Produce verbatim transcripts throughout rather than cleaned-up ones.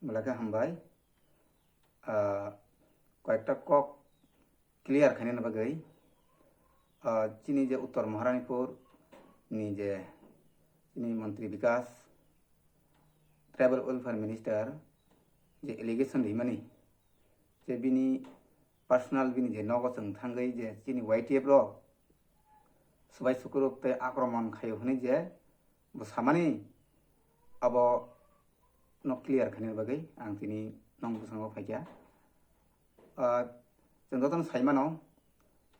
Belai khe hambai. Ah, koyekta kok clear khainani bagwi, ah, chini je Uttor Maharanipur ni je chini Montri Bikas, Tribal Welfare Minister je allegation rimani, je bini personal bini je nogo chwng thangwi je chini Y T F rok swbai sukuruk tei akromon khaio hwnwi je bo samani, abo no clear khainani bagwi ang tini nong bwskango phaikha. Ah, chwng jotono sai mano,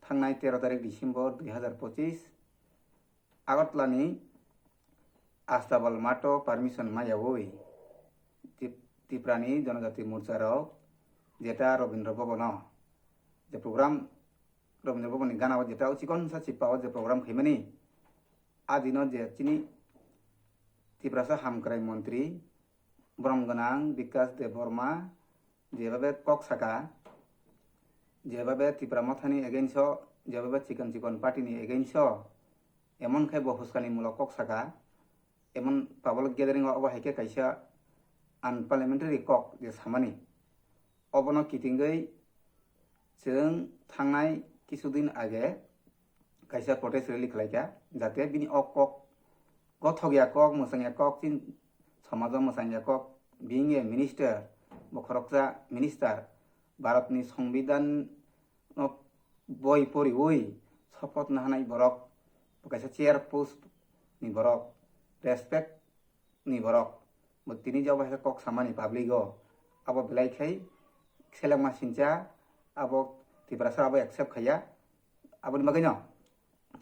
thangnai tero tarik December dui hazar pochis, Agartala ni Astabal mato permission mayawi Tip-, Tipra ni Jonojati Morcha rok jeta Rabindra Bhavan o je program, Rabindra Bhavan ni gana o jeta o chikon sa chipa o je program khaimani, a dino je chini Tiprasa hamkrai montri borom gwnang Bikas Debbarma jebabe kok saka, jebabe Tipra Mothani against o, jebabe chikon chikon party ni against o, emon khe bo huskani mulok kok saka, emon public gathering o obo hai khe kaisa unparliamentary kok je samani. Obono kitingwi chwng thangnai kisu din age kaisa protest rally khlaikha, jate bini o kok, gothok ya kok, mwchang ya kok, chini somajo mwchang ya kok, being a minister, bo khoroksa minister, Bharatni Songbidan no boi poriwi sopoth nahanai borok, bo kaisa chair post ni borok, respect ni borok, bo tini je obo hai khe kok samani public o, abo belai khai selengma sincha, abo Tiprasa abo accept khaiya. Aboni bagwi no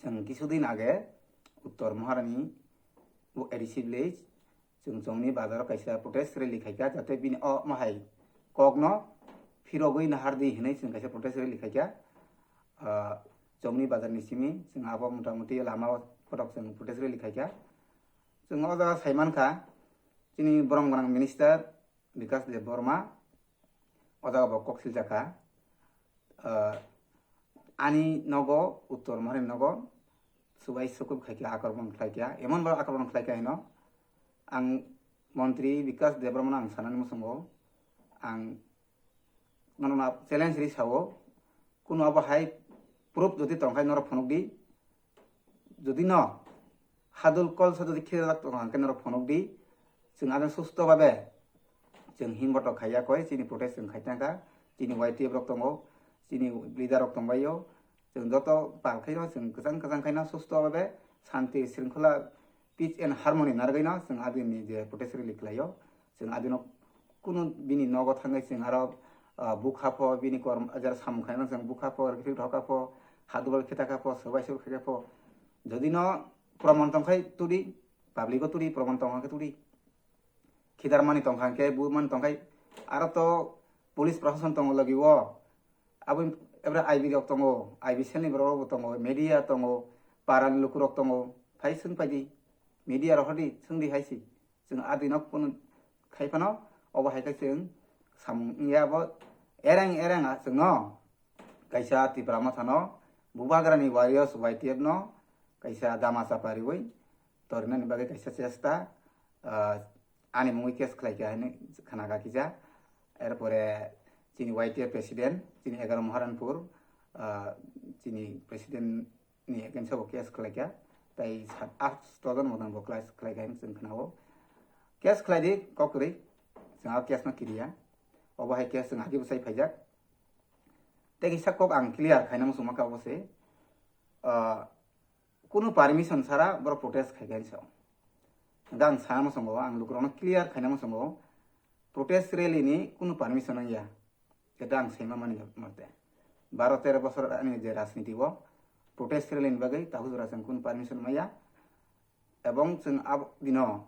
chwng kisu din age Uttor Maharani bo A D C village, chwng chongni bazar o kaisa protest rally khaikha, jate bini o mohai kok no phirogwi nahardi hinwi chwng kaisa protest rally khaikha. Ah, chongni bazar ni simi chwng abo mota moti lama o photok chwng protest rally khaikha. Chwng o jaga sai mankha, chini borom gwnang minister Bikas Debbarma o jaga bo kok siljakha. Ah, ani nogo, Uttor Maharani nogo swbai sukup khaikha, akromon khlaikha, emon bo akromon khlaikha hino. Ang montri Bikas Debbarmano ang sanani muchungo, ang nono challenge ri sao, kuno abo hai proof jodi tongkhai norok phunukdi, jodi no hadul kolsa jodi khilak tong hangkhe norok phunukdi, chwng ano susto babe chwng himbotok khaiya koi, chini protest chwng khai tangkha, chini Y T F rok tongo, chini leader rok tongbaio, chwng joto pal khaino chwng kwchang kwchang khaino susto babe shanti shringkhola peace and harmony narwgwino chwng adini je protest rally khlaio, chwng adino kunu bini nogo thangwi chwng aro, ah, bukha pho, bini korm, jara samung khainai chwng bukha pho, rikrik rokha pho, hadubal khita kha pho, swbai swk kha pho. Jodi no proman tongkhai tudi, public o tudi, proman tongkha khe tudi. Khidarmani tongkha khe, bumani tongkhai, aro to police proshashan tongo logi o. Abo ebra I B rok tongo, I B cell ni borok rok bo tongo, media tongo, parani lukurok tongo, phai swng paidi, media rok hodi swngdi hai si. Chwng adino kunu khai phano, obo hai khe chwng samung wngya abo ereng ereng a chwngno kaisa Tipra Mothano, Bubagrani warriors Y T F no kaisa dama chapa riwi torinani bagwi kaisa chesta, ah, ani mungwi case khlaikha hinwi khna kha kisa. Erpore chini Y T F president, chini egaroh Maharanpur, ah, chini president ni against o bo case khlaikha, tei sat asto jon motang bo case khlaikha hinwi chwng khnao. Case khlaidi kok kwrwi, chwng o case no kiriya. Obo hai case chwng hagi bwsai phaijak. Tei kisa kok ang clear khaina muchungma kha obo se, ah, kunu permission sara borok protest khaikha hinwi sao. Hwnkhe ang sana muchungo, ang lukurokno clear khaina muchungo, protest rally ni kunu permission wngya. Jeta ang saima mani mate. Baro tero bosor ani je rajniti o protest rally ni bagwi tabuk jora chwng kunu permission maya. Ebong chwng abo dino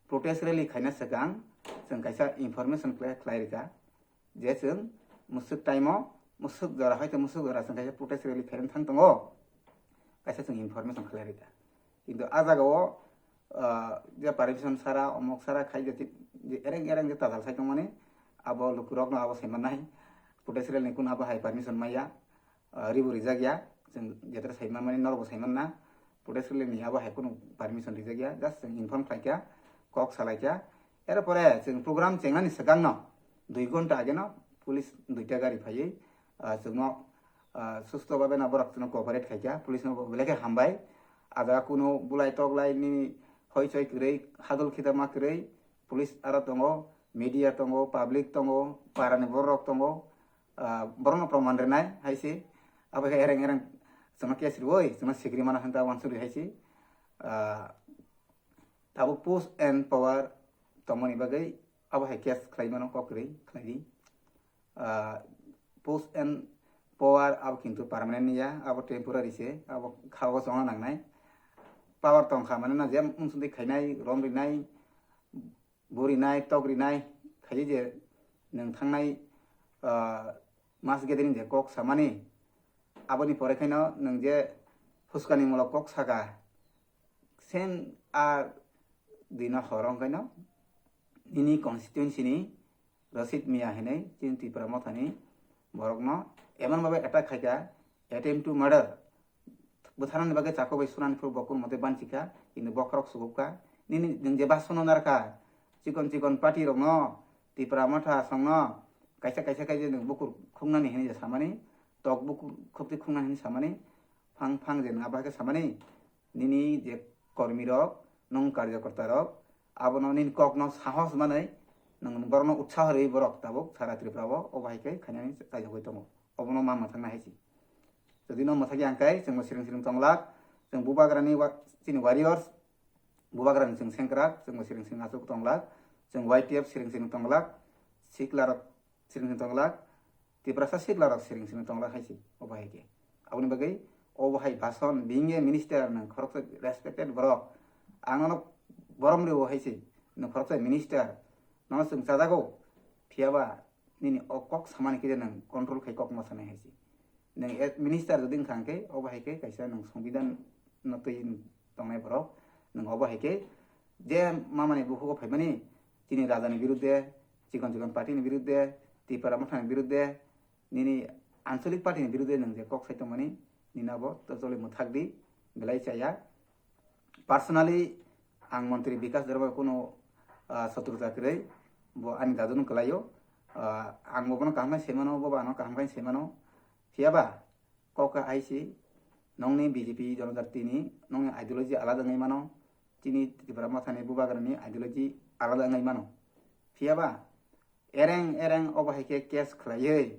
protest rally khaina swkang chwng kaisa information khlai, khlai rikha je chwng mwswk time o, mwswk jora, hoito mwswk jora chwng kaisa protest rally khaina thang tongo, kaisa chwng information khlai rikha. Kintu a jaga o, ah, je permission sara, omok sara khai je ti-, je ereng ereng je tajal sai tongmani, abo lukurokno abo sai mannai. Protest rally ni kunu abo hai permission maya, ah, ribo rijak ya, chwng jetra sai manmani norokbo sai manna. Protest rally ni abo hai kunu permission rijak ya, just chwng inform khlaikha, kok salaikha, Erpore chwng program chengnani swkangno dui ghonta ageno police duita gari phaiwi, ah, chwngno, ah, susto babeno borok chwngno cooperate khaikha, police no belai khe hambai. Ada kunu bulai toklai ni hoi choi kwrwi, hadol khitama kwrwi, police aro tongo, media tongo, public tongo, parani borok tongo, ah, borokno proman rwnai hai se. Abo khe ereng ereng chwngno case rwui, chwngno sikri mano hinta uansukri hai se. Ah, tabuk post and power tongmani bagwi abo hai case khlai mano, kok kwrwi khlai di. Ah, post and power abo kintu permanent ya, abo temporary se, abo kha o chongna nangnai. Power tongkha mane no je mungsungdi khainai, rom rinai, burinai, tok rinai, khaye je nwng thangnai, ah, mass gathering je kok samani, aboni pore khaino nwng je huskani mulok kok saka, sen a dino horo wngkhaino nini constituency ni Rashid Mia hinwi chini Tipra Mothani borokno emon babe attack khaikha, attempt to murder. Bwtharnani bagwi chakuk bai sunani phuru bo kunu mote banchikha, kintu bokhorok sugupkha. Nini nwng je basono narkha, chikon chikon party rokno, Tipra Motha songno, kaisa kaisa khe je nwng bukur khungnani hinwi je samani, tok bukur khukti khungnani hinwi samani, phang phang je nwng abo hai khe samani, nini je kormi rok, nwng karjakarta rok, abono nini kokno sahos manwi, nwng borokno utsaho rwi borok tabuk sara Tripura o obo hai khe khainani chaijagwi tongo. Obono ma mwthangna hai se. Jodi no mwthagya hwnkhe chwngbo siring siring tonglak, chwng bubagrani wa-, chini warriors, bubagrani chwng sengkrak, chwngbo siring siring achuk tonglak, chwng Y T F siring siring tonglak, siklarok siring siring tonglak, Tiprasa siklarok siring siring tonglak hai se, obo hai khe. Aboni bagwi obo hai bason, being a minister, nwng khoroksa respected borok, ang nono borom rwo hai se, nwng khoroksa minister, nono chwng chajago, phiyaba nini o kok samani khe je nwng control khai kok ma sanai hai se. Nwng ek minister jodi wngkha hwnkhe, obo hai khe kaisa nwng songbidan no twi tongnai borok. Nwng obo hai khe je mamani bukhugo phaimani chini raja ni birudde, chikon chikon party ni birudde, Tipra Motha ni birudde, nini anchalik party ni birudde nwng je kok sai tongmani, nini abo totally mwthak di, belai chaya. Personally, ang Montri Bikas Debbarma kuno, ah, sotruta kwrwi, bo ani dadu no kwlaio. Ah, ang bo bono kaham khe sai mano, bo bo ano kaham khe sai mano. Phiyaba, kok kha hai se, nongni B J P Jonojatini, nongni ideology alada wngwi mano, chini Tipra Mothani bubagrani ideology alada wngwi mano. Phiyaba, ereng ereng obo hai khe case khlaiwi,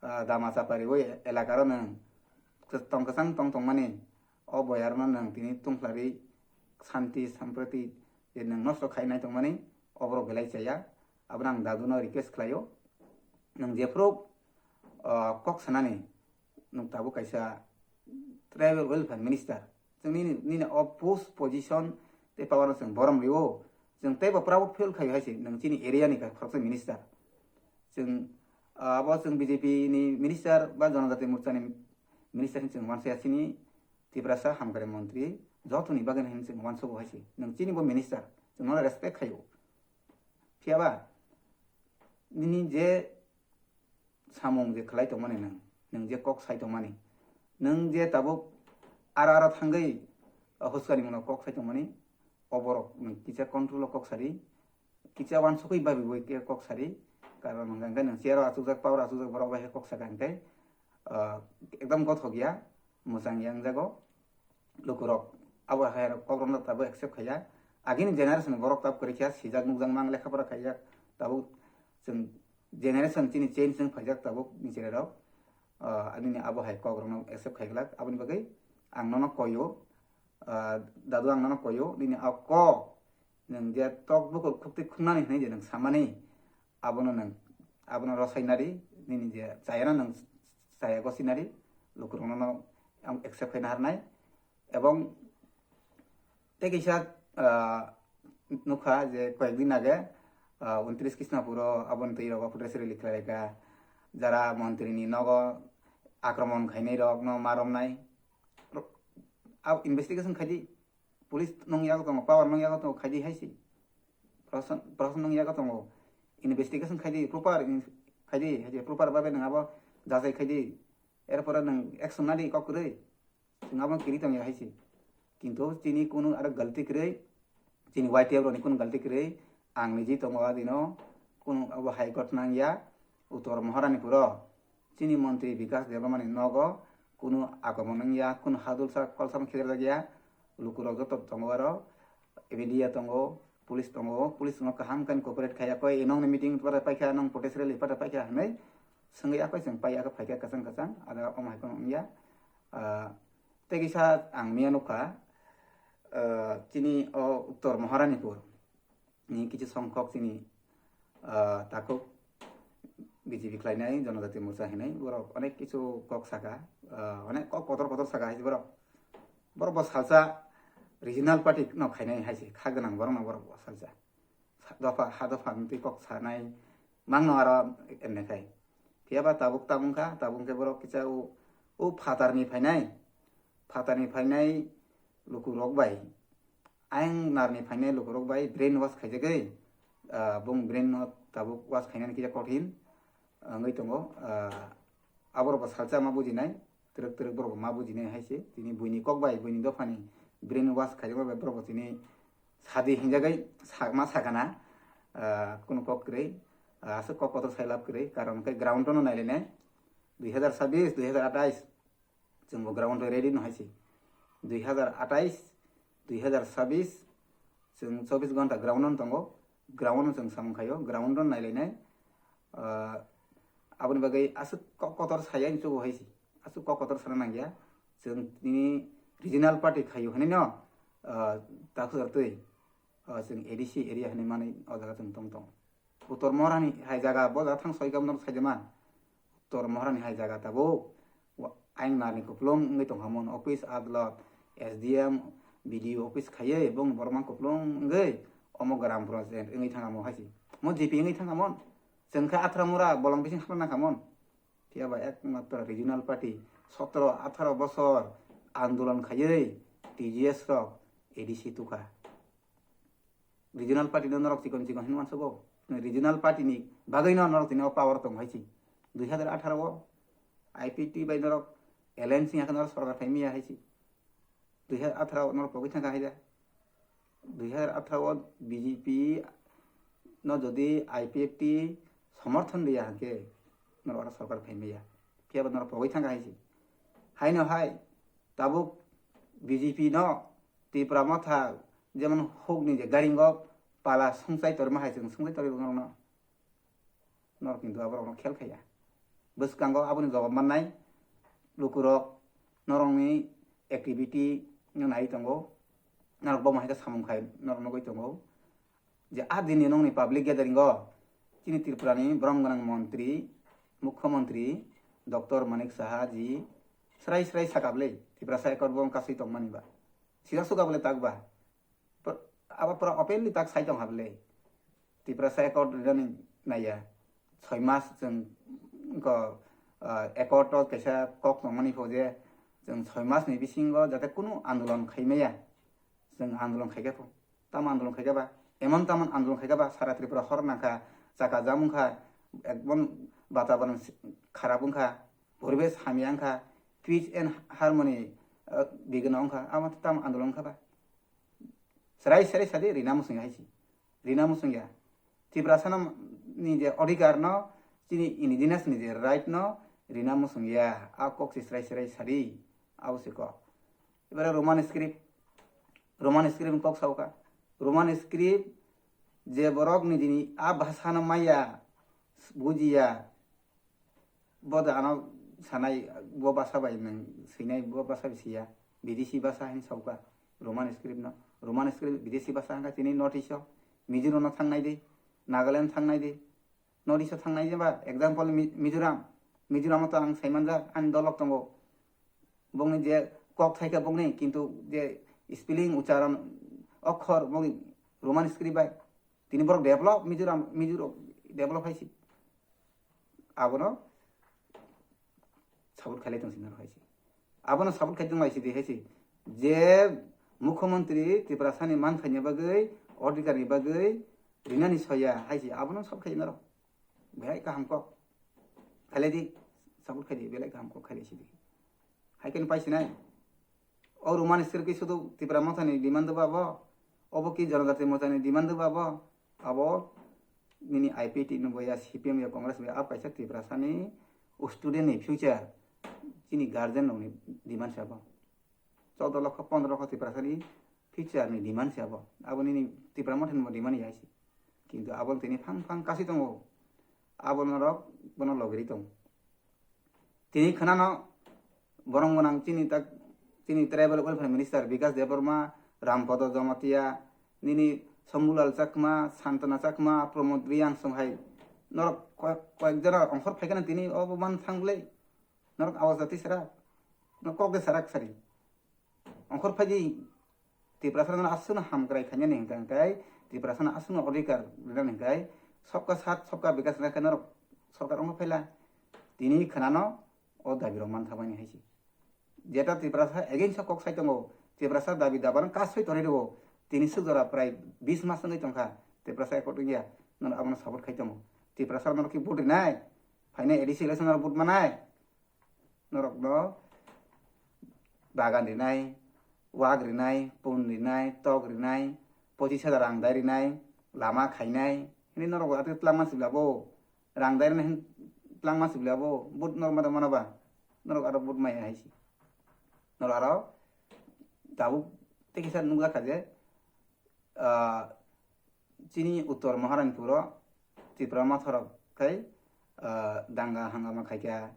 ah, dama chapariwi elakaro nwng tong kwchang tong tongmani, o boyarno nwng tini tungkhlari santi samprati je nwng nosto khainai tongmani, oborok belai chaya. Abono ang daduno request khlaio, nwng jephuru, ah, kok sanani, nwng tabuk kaisa tribal welfare minister. Chwng nini, nini o post position tei power no chwng borom rwo. Chwng teibo proud feel khaio hai se, nwng chini area ni khoroksa minister. Chwng, ah, abo chwng B J P ni minister ba Jonojati Morcha ni minister hinwi chwng uansukya, chini Tiprasa hamkrai montri jotoni bagwi hinwi chwng uansugo hai se. Nwng chini bo minister, chwng nono respect khaio. Phiyaba nini je samung je khlai tongmani nwng, nwng je kok sai tongmani, nwng je tabuk aro aro thangwi, o, huskani mano kok sai tongmani, oborok nwng kisa control o kok sadi, kisa uansukwi babi bai khe kok sadi, karon hwnkha hwnkhe nwng chair o achukjak, power o achukjak borok bai khe kok saka hwnkhe, o, ekdam gothok ya, mwchang ya wngjago. Lukurok abo hai rok kok rwna tabuk accept khaiya. Agini generation borok tabuk kwrwi khe sijak nukjak mang lekha pora khaijak tabuk chwng generation chini change wng phaijak tabuk ni chwrai rok. Ah, ani ni abo hai kok rokno accept khaiglak aboni bagwi ang nono koyo, ah, dadu ang nono koyo nini a kok nwng je tok bukur khukti khungnani hinwi je nwng samani abono nwng, abono rosai nari, nini je chayano nwng chaya gosi nari, lukurokno no ang accept khaina harnai. Ebong tei kisa, ah, nukha je koyekdin age, ah, untris Krishnapuro aboni twi rogo press release khlaikha, jara montri ni nogo akromon khainai rokno ma romnai. Ro-, ab-, investigation khaidi, police nung yago tongo, power nung yago tongo, khaidi hai se. Proshashan, proshashan nung yago tongo. Investigation khaidi, proper in-, khaidi, hai se, proper babe nung abo jajai khaidi. Erpore nung action nadi kok kwrwi. Chwng abo kiri tongya hai se. Kintu chini kunu aro galti kwrwi, chini Y T F rokni kunu galti kwrwi, Ang niji tongo adino, kunu abo High Court nangya, Uttor Maharanipuro chini montri Bikas Debbarmani nogo kunu agomon wngya, kunu hadulsa kolsam khijakya, lukurok joto tongo aro, media tongo, police tongo, police no kaham khe cooperate khaiya koi, nongni meeting pata paikha, nong protest rally pata paikha hinwi swngwi yakoi chwng paiya khe phaikha kwchang kwchang, ada omo hai kheno wngya. Ah, tei kisa ang miya nukha, ah, chini o Uttor Maharanipur ni kichu songkhok chini, ah, takhuk B J P khlainai Jonojati Morcha hinwi borok onek kichu kok saka, ah, onek kok kotor kotor saka hai borok. Borok bo salsa regional party no khainai hai se kha gwnang borok no borok bo salsa. Sa-, dopha, ha dopha ni twi kok sanai mangno aro enne khai. Phiya ba tabuk tabung kha, tabung khe borok kisa o, o phatar ni phainai, phatar ni phainai luku rok bai, ayang nar ni phainai luku rok bai brain wash khaijagwi, ah, bong brain no tabuk wash khainani kisa kothin wngwi tongo. Ah, aborok bo salsa ma bujinai, twrwk twrwk borok bo ma bujinai hai se. Tini buini kok bai, buini dophani brain wash khaijak bai borok bo tini sadi hinjagwi sa-, ma sakana, ah, kunu kok kwrwi, ah, aswk kok kotor sai lab kwrwi, karon khe ground no nailainai, dui hazar sabis, dui hazar atais, chwng bo ground o ready no hai se. Dui hazar atais, dui hazar sabis, chwng chobis ghonta ground no tongo, ground no chwng samung khaio, ground no nailainai. Ah, aboni bagwi aswk kok kotor saya hinwi chugo hai se. Aswk kok kotor sana nangya. Chwng tini regional party khaio hinwi no, ah, takhuk twi, ah, chwng A D C area hinwi manwi o jaga chwng tong tong. Uttor Mohorani hai jaga bo jaga thang soi gam norok saijama. Uttor Mohorani hai jaga tabuk wa-, ayang narni kupulung wngwi tongkhamon, office, adalot, S D M, B D O office khaiwi bong borok mang kupulung wngwi omo gram president wngwi thangkhamon hai se. Mo G P wngwi thangkhamon. Chwng khe Athra Mura bolong bising hapna nangkhamon. Phiya ba ekmatro regional party sotro atharo bosor andolon khaiwi T G S rok A D C tukha. Regional party no norok chikon chikon hinwi uansugo. Regional party ni bagwi no norok tini o power tongo hai se. Dui hazar atharo o I P T bai norok alliance wngya khe norok sorkar phai maya hai se. Dui hazar atharo o norok pogwi thangkha hai da. Dui hazar atharo o B J P no jodi I P F T somorthon riya hwnkhe norok oro sorkar phai maya. Phiya ba norok pogwi thangkha hai se. Haino hai tabuk B J P no Tipra Motha jemon hukni je garingo pala sungchai torma hai chwng sungchai torwi norokno. Norok kintu aborokno khel khaiya. Bwskango aboni jawab mannai lukurok norokni activity no nai tongo. Norok bo hai khe samung khai norok nugwi tongo. Je a dini nongni public gathering o chini Tripura ni borom gwnang montri, mukhyamantri Doctor Manik Saha ji srai srai sakha bwle Tiprasa accord bo kasui tongmani ba. Sira suka bwle tak ba. Pr-, abo pura openly tak sai tong ha bwle. Tiprasa accord rinani naiya. Soi mas chwng ko, ah, accord o kaisa kok tongmani pho je chwng soi mas ni bisingo jate kunu andolon khai maya. Chwng andolon khaikha pho. Tamo andolon khaikha ba? Emon tamon andolon khaikha ba? Sara Tripura hor nangkha, chaka jam wngkha, ekdom batabaran si-, kharap wngkha, poribesh hamya wngkha, peace and harmony, ah, bigna wngkha. Amo tamo andolon wngkha ba? Serai serai sadi rina musung hai si. Rina musung ya. Tiprasa no ni je odhikar no, chini indigenous ni je right no rina musung ya. A kok si serai serai sadi. Abo se kok. Ibare Roman script, Roman script kok sauka. Roman script je borok ni dini a bhasha no maya, bujiya, bo da ano sanai, bo basa bai nang sinai, bo basa bai siya, bidesi basa hin sauka, Roman script no, Roman script bidesi basa hangka tini North East o, Mizoram no thangnai di, Nagaland thangnai di, North East o thangnai jeba, example Mi-, Mizoram, Mizoram o to ang saimanjak, ani dolok tongo, bongni je kok thaikha bongni, kintu je spelling, ucharon, okhor, bongni Roman script bai, tini borok develop, Mizoram, Mizoram develop haisi. Abono support khailai tong sinaro haisi. Abono support khai tong laisi di haisi. Je mukhyamantri Tiprasani manthaini bagwi, odhikarni bagwi rinani soya haisi. Abono support khai naro. Belai kaham kok. Khailai di, support khai di, belai kaham kok khailai si di. Hai khe pai sinai. O Roman script ki sudu Tipra Mothani demand ba bo? Obo ki Jonojati Mothani demand ba bo? Abo nini I P T ni bo ya, C P M ya, Congress bo ya, abo kaisa Tiprasa ni student ni future, chini guardian rok ni demand se abo. Chaudo lokho, pondro lokho Tiprasa ni future ni demand se abo. Abo nini Tipra Motha ni bo demand ya se. Kintu abo tini phang phang kasi tongo. Abo norok bono logiri tongo. Tini khwnano borong gwnang chini tak, chini Tribal Welfare Minister Bikash Debbarma, Rampada Jamatia, nini Shambhulal Chakma, Santana Chakma, Pramod Reang song hai norok koyek, koyek jora ongkhor phaikhe tini obo man thang bwle. Norok awas jati sara. Norok kok de sarak sari. Ongkhor phaidi Tiprasa no aswkno hamkrai khainani hwnkha hwnkhe, Tiprasa no aswkno odhikar rinani hwnkhe, sabka saath sabka bikas rwna khe norok sorkar ongkhor phaila. Tini khwnano o dabi rok mantha bani hai se. Jeta Tiprasa against o kok sai tongo, Tiprasa dabi dabar no kasui tonwi rwo, tini swk jora prai bis mas wngwi tongkha Tiprasa Accord India, norok abono support khai tongo. Tiprasa norok khe vote rinai, phainai A D C election norok vote manai. Norokno bagan rinai, wak rinai, pun rinai, tok rinai, pochis hajar rang dai rinai, lama khainai, hini norok ati twlangma sibla bo, rang dai rinai hini twlangma sibla bo, but norok mada mano ba, norok aro but maya hai si. Norok aro tabuk tei kisa nukjakha je, ah, chini Uttor Maharanipuro Tipra Motha rok khai, ah, danga hangama khaikha,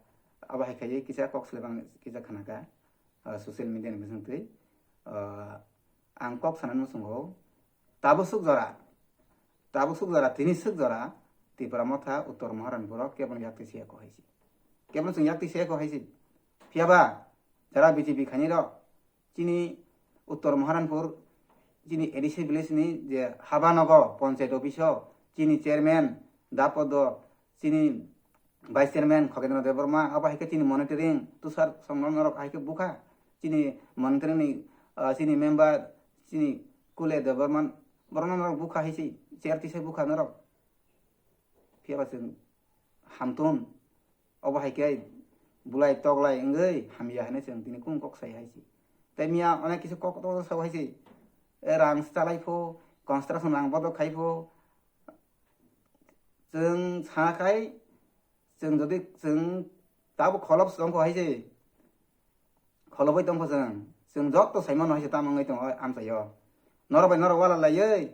abo hai khai kisa kok swlaiphang kisa khanakha, ah, social media ni bisingtwi. Ah, ang kok sanani muchungo, tabuk swk jora, tabuk swk jora, tini swk jora Tipra Motha Uttor Maharanipuro kebono yakti siya ko hai si. Kebono chwng yakti siya ko hai si. Phiyaba jara B J P khainai rok, chini Uttor Maharanpur, chini A D C village ni je haba nogo, panchayat office o, chini chairman Dapodo, chini vice chairman Khokendra Debbarma, abo hai khe chini monitoring Tushar Songno norok hai khe bukha, chini monitoring ni, ah, chini member, chini Kule Debbarma, borok norok bukha hai se, chair tisai bukha norok. Phiyaba chwng hamtun, obo hai khe bulai toklai wngwi hamya hinwi chwng tini kung kok sai hai se. Tei miya onek kisa kok to sao hai se. E rang chalai pho, construction rang bodok khai pho. Chwng sa khai, chwng jodi chwng tabuk kholop tong kho hai se. Kholobwi tongkho chwng. Chwng joto saimano hai se tamo wngwi tongo amchaio. Norok bai norok wala laiwi,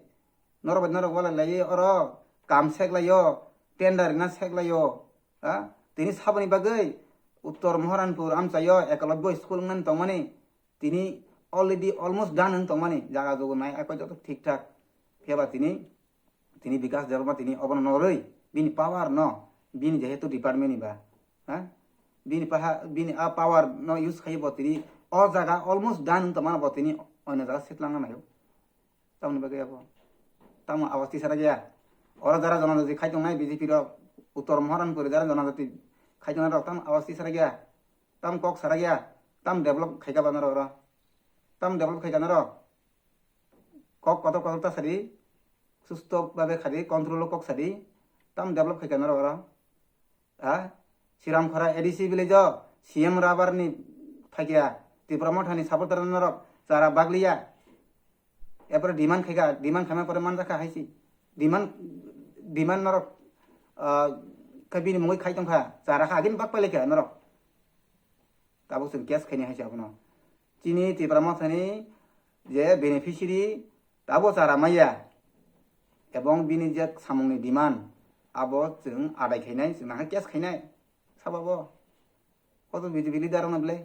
norok bai norok wala laiwi oro kam seklaio, tender rina seklaio. Ha? Tini saboni bagwi Uttor Maharanpur amchaio Ekalobya school wngnani tongmani, tini already almost done wng tongmani, jaga jogo nai akwai joto thik thak. Phiyaba tini Tini Bikash Debbarma tini obono norwi, bini power no, bini jehetu department ni ba, ha? Bini paha, bini a power no use khai bo tini o jaga almost done wng tongmano bo tini oino jaga setlang naio. Tamoni bagwi abo. Tamo awas tisara gaya. Oro jara jonajati khai tongnai B J P rok, Uttor Maharanpur jara jonajati khai tongnai rok tamo awas tisara gaya. Tam kok sara gaya. Tam develop khai ka ba norok oro. Tam develop khai ka norok. Kok kotor kotor ta sadi, susto babe khadi, control o kok sadi, tam develop khai ka norok oro. Ha? Siramkhora A D C village o C M Rabar ni phaikya, Tipra Motha ni supporter norok chara bagliya. Epore demand khai ka, demand khaima pore manjakha haisi. Demand, demand norok, ah, khe bini mungwi khai tongkha, chara kha agini bak pailai kha norok. Tabuk chwng case khaini haisi abono. Chini Tipra Mothani je beneficiary tabo chara maya ebong bini je samungni demand abo chwng adai khainai, chwng nahai case khainai. Sababo koto B J P leader rokno belai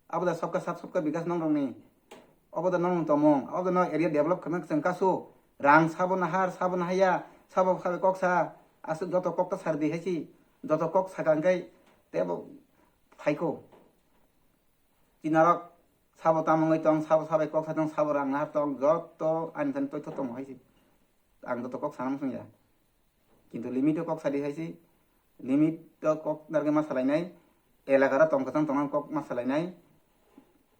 abo da sabka sath sabka bikas nongrokni, abo da nongni tongmung, abo da no area develop khaima chwng kasu rang sabo nahar sabo nahaya sabo kok sa aswk joto kok ta sardi haisi joto kok saka hwnkhe tebo phaikho. Chinarok sabo tamo wngwi tong, sabo sabai kok sa tong, sabo rang nahar tong, joto ani thani toitho tongo hai se. Ang joto kok sana muchung ya. Kintu limit o kok sadi hai se. Limit o kok narwgwi ma salainai, elakara tong kwchang tongna kok ma salainai.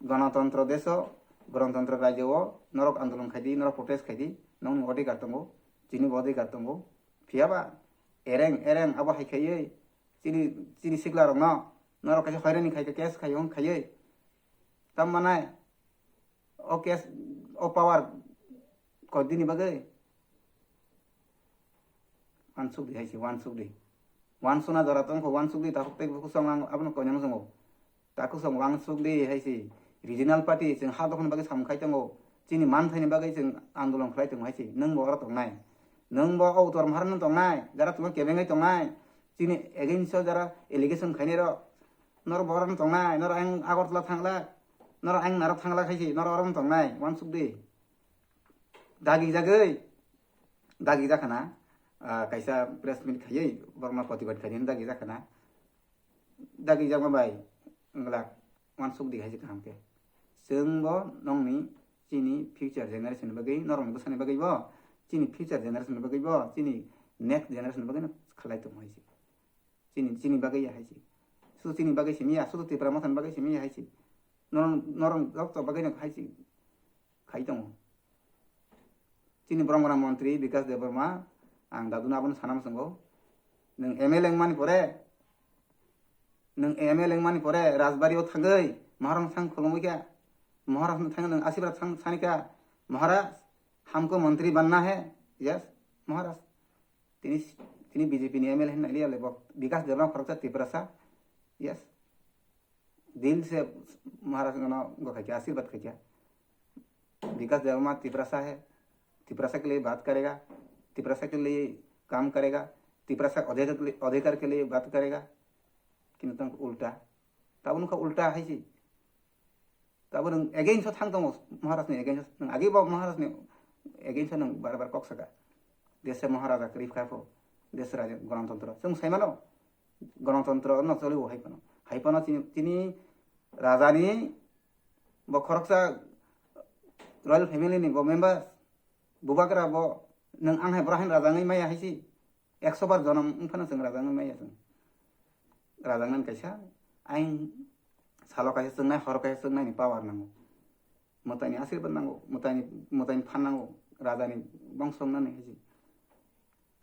Ganatantro deso, ganatantro rajyo o norok andolon khaidi, norok protest khaidi, nokni odhikar tongo, chini bo odhikar tongo. Phiyaba ereng ereng abo hai khaiwi chini, chini sikla rokno norok kaisa hoirani khai kha, case khai wng khaiwi. Tam manai o case, o power koi dini bagwi. Wansuk di hai se, wansuk di. Wansuna jora tong kho, wansuk di, takhuk tei bukhuk song ang abono koinang songo. Takhuk song wansuk di hai se. Regional party chwng ha dophani bagwi samung khai tongo. Chini manthaini bagwi chwng andolon khlai tongo hai se. Nwng bo oro tongnai. Nwng bo o utor maharano tongnai. Jara chwngno kebengwi tongnai. Chini against o jara allegation khainai rok. Nor bo oro tongnai. Nor ang Agartala thangla. Nor ang narok thangla hai se. Nor oro tongnai. Wansuk di. Dagi jagwi, dagi jakha na, ah, kaisa press meet khaiwi borokno protibad khainani dagi jakha na. Dagi jakma bai, wngla, wansuk di hai se kaham khe. Chwng bo nongni chini future generation ni bagwi, norokni bwsani bagwi bo, chini future generation ni bagwi bo, chini next generation ni bagwi no khlai tongo hai se. Chini, chini bagwi ya hai se. Sudu chini bagwi simi ya, sudu Tipra Mothani bagwi simi ya hai se. Norok, norok jokto bagwi no hai se. Khai tongo. Chini borom gwnang montri Bikas Debbarma, ang daduno abono sana muchungo. Nwng M L A wngmani pore, nwng M L A wngmani pore Rajbari o thangwi Maharaj thang khulumwi kha, Maharaj no thangwi nwng asirwad thang sani kha, "Maharaj, hamko montri banna hai." Yes, Maharaj. Tini, tini B J P ni M L A hinwi naili ya le bo. Bikas Debbarma khoroksa Tiprasa. Yes. दिल से महाराज गणों को क्या आशीर्वाद का क्या? विकास देबमा तिपरासा है, तिपरासा के लिए बात करेगा, तिपरासा के लिए काम करेगा, तिपरासा अधिकार के लिए, अधिकार के लिए बात करेगा। किंतु तुम उल्टा, तब उनका उल्टा है जी। तब उन against हो थांग तुम महाराज ने against हो, आगे बाबा महाराज ने against हो बार बार कॉक सका। देश से महाराजा करीब खाफो, देश राजा गणतंत्र, तुम सही मानो। Ganatantro no choli o hai phano. Hai phano chini, chini raja ni bo khoroksa royal family ni bo members, bubagra bo, nwng ang hai bwrwi hai raja wngwi maya hai si. Ekso bar jonom wng phano chwng raja wngwi maya chwng. Raja wngnani kaisa ain salo kaisa chwngnai, horo kaisa chwngnai ni power nango. Mwtaini asirwad nango, mwtaini, mwtaini phan nango, rajani bongso wngnani hai se.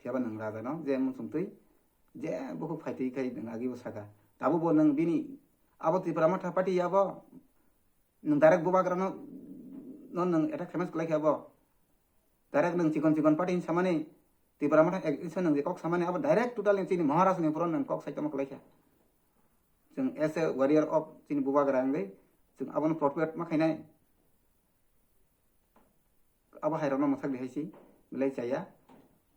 Phiyaba nwng rajano je muchungtwi, je bukhuk phaitwi khai nwng agi bo saka. Tabuk bo nwng bini abo Tipra Motha party abo, nwng direct bubagrano, no nwng attack khaimans kwlai khe abo. Direct nwng chikon chikon party hinwi samani, Tipra Motha ek isa nwng je kok samani, abo direct totally chini Maharaj ni upor nwng kok saitama kwlai kha. Chwng as a warrior of chini bubagra wngwi, chwng abono protect ma khainai. Abo hai rokno mwthak di hai si, belai chaya.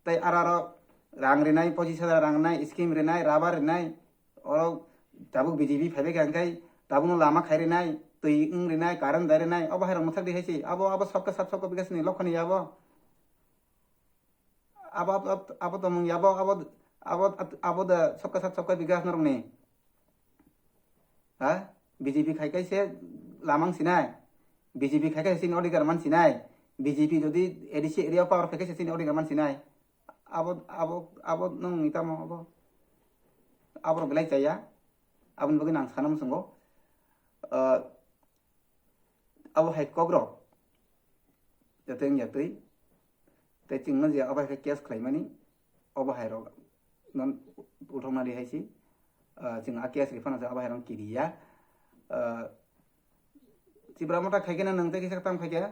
Tai aro aro rang rinai, pochis hajar rang rinai, scheme rinai, rubber rinai, oro tabuk B J P phaibai kha hwnkhe tabukno lama khai rinai, twi wng rinai, current dai rinai, abo hai rok mwthak di hai si. Abo, abo sabka sat sabka bikas ni lokho ni abo. Abo, abo, abo, abo tongmung ya, abo, abo, abo, abo da sabka sat sabka bikas norokni. Ha? B J P khai kaise lamang sinai. B J P khai kaise chini odhikar man sinai. B J P jodi A D C area power khai kaise chini odhikar man sinai. Abo, abo, abo nung ni tamo abo. Abo belai chaya. Aboni bagwi nang sana muchungo. Ah, abo hai kokrok. Jateng jatwi. Tei chwngno je abo hai khe case khlaimani, obo hai rok non uthokna ri hai si. Ah, chwng a case ri phano abo hai rok kiriya. Ah, Tipra Motha khai khe nwng tei kisa tam khai khe.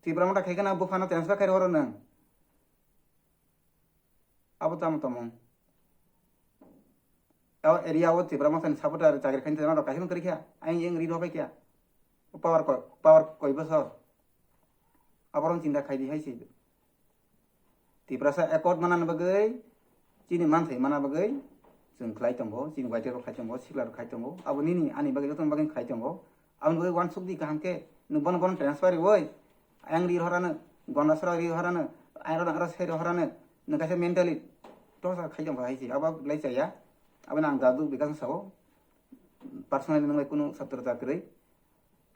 Tipra Motha khai khe na buphano transfer khai ro nwng. Abo tamo tamo. O area o Tipra Mothani supporter chakri khaini tongma rok kaisa kwrwi kha. Ayang yang ri rw pai kha. Power ko, power koi bosor. Aborok chinta khai di hai se. Tiprasa accord manani bagwi, chini manthai mana bagwi, chwng khlai tongo, chini waiter rok khai tongo, sikla rok khai tongo. Abo nini ani bagwi joto bagwi khai tongo. Aboni bagwi uansuk di kaham khe, nwng bono bono transfer riwi, ayang ri horano, gonda sora ri horano, ayang rok aro sai ri horano, nwng kaisa mentally torture khai tongkha hai se, abo lai chaya, abo nang dadu Bikas sao, personally nwng bai kunu satro ta kwrwi,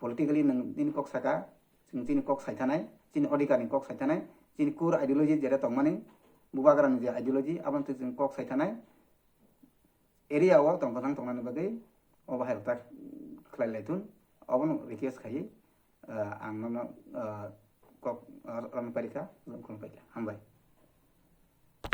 politically nwng nini kok saka, chwng chini kok saithanai, chini odhikar ni kok saithanai, chini core ideology jera tongmani, bubagra ni je ideology, abo twi chwng kok saithanai, area o tong kwthang tongnani bagwi obo hai rok ta khlai lai thun, obono request khai, ah, ang nono, ah, kok, ah, rom pari kha, khulum pai kha, hambai.